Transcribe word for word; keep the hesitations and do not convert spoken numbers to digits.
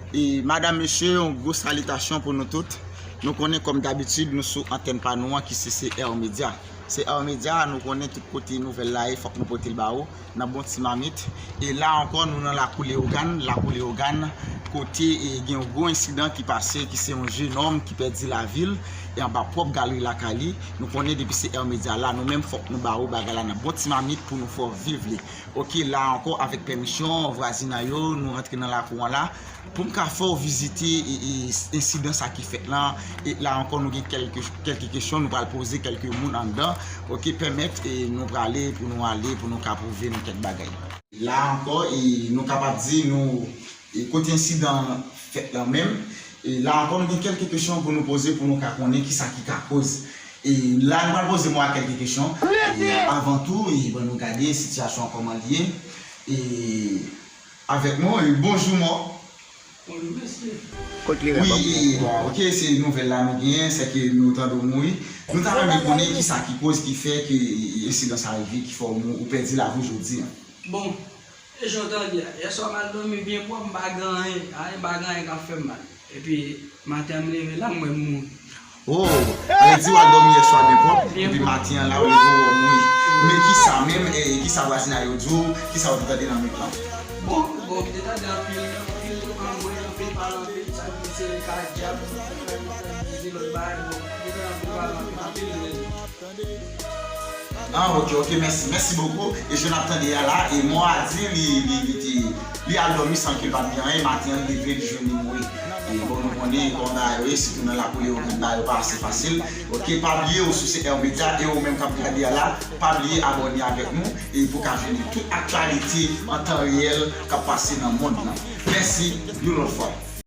E madanm, mesye, yon gwo salitasyon pou nou tout. Nou konnen kòm dabitid nou sou antèn pa nou an ki se C R Media. C R Media, nou konnen tout kote nouvèl la ye, fòk nou pote l ba ou nan bon ti mamit. E la ankò, nou nan lakou Leyogàn, lakou Leyogàn, kote e, gen yon gwo ensidan ki pase, ki se yon jenòm ki pèdi lavi l e anba pwòp galri lakay li. Nou konnen depi C R Media la, nou menm fòk nou ba ou bagay la nan bon ti mamit pou nou fè w viv li. Oke, la ankò, avèk pèmisyon vwazinay yo, nou rantre nan lakou an la. Pou m ka fè w vizite e, e, ensidan sa ki fèt lan, e la ankò, nou gen kèlke, kèlke kesyon, nou pral poze kèlke moun anndan, oke, pèmèt e, nou prale, pou nou ale, pou nou ka pwouve nou kèk bagay. La ankò, e, nou kapab di, nou, e, kote ensidan an fèt lan menm, e la ankò, nou gen kèlke kesyon pou nou poze, pou nou ka konnen kisa ki ka koz. E la, nou pral poze Mò a kèlke kesyon. E avan tou, e, ban nou gade sitiyasyon an kòman li ye. E avèk nou, e, bonjou Mò. Bonjou mesye. Kot li Wi, bon, oke, se nouvèl la nou genyen, se ke nou tande w mouri. Nou ta renmen konnen kisa ki koz ki fè ke ensidan sa rive, ki fè w mou-, ou pèdi lavi w jodi a. Bon, e jan w tande a, yèswa m al dòmi byen pwòp, m pa gen anyen, anyen, m pa gen anyen k ap fè m mal. Epi, maten an m leve la, m wè m mouri. Oh, ale di w al dòmi yèswa byen pwòp, epi maten an la ou leve ou wè w mouri. Men kisa menm, e, kisa vwazinay yo di w, kisa w te tande nan nwit lan? Bon, bon, m te tande anpil, anpil anmwe, anpil pale, anpil sa ki se kadyab, anpil lòt bagay, bon, m te tande anpil pale, anpil, anpil. Ah, ok, ok, mèsi, mèsi bokou. E jan n ap tande a la, e Mò a di li, li, li te, li al dòmi san ke l pa t gen anyen, maten an, li leve, li jwenn li mouri. E bon, nou konnen kòman bagay yo ye, sitou nan lakou Leyogàn, bagay yo pa ase fasil. Ok, pa bliye ou sou C R Media, e ou menm k ap gade a la, pa bliye abòne avèk nou, e pou ka jwenn tout aktyalite an tan reyèl k ap pase nan mond lan. Mèsi, yon lòt fwa.